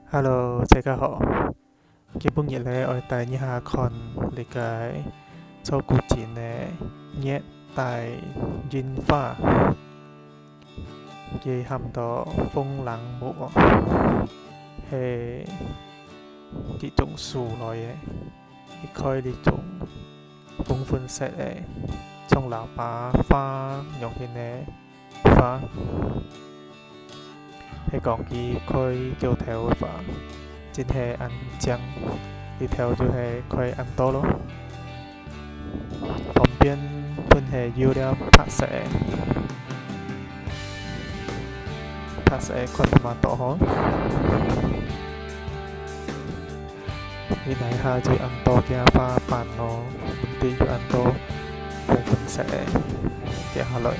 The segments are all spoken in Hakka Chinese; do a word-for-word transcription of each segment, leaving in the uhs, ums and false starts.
Hello，大家好。今晡日咧，愛帶你下看這个草古井个熱帶櫻花，佢喊到風鈴木哦，係這種樹來个，佢開這種粉粉色个，像喇叭花樣形个 花，係講佢開九頭个花，真係恁靚，一頭就係開恁多咯。旁邊分係有了白色个，白色个看毋到吼。 你哪下就恁多个花瓣咯，問題就恁多粉粉色个跌下來。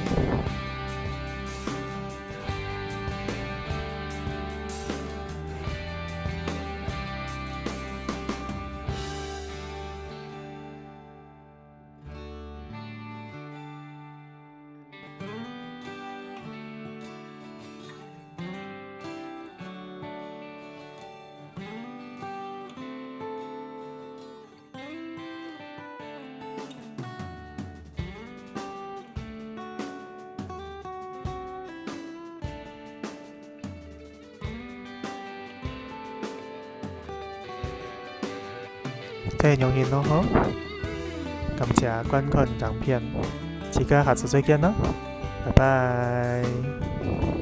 這樣形咯吼。感謝觀看影片，自家下次再見啦，拜拜。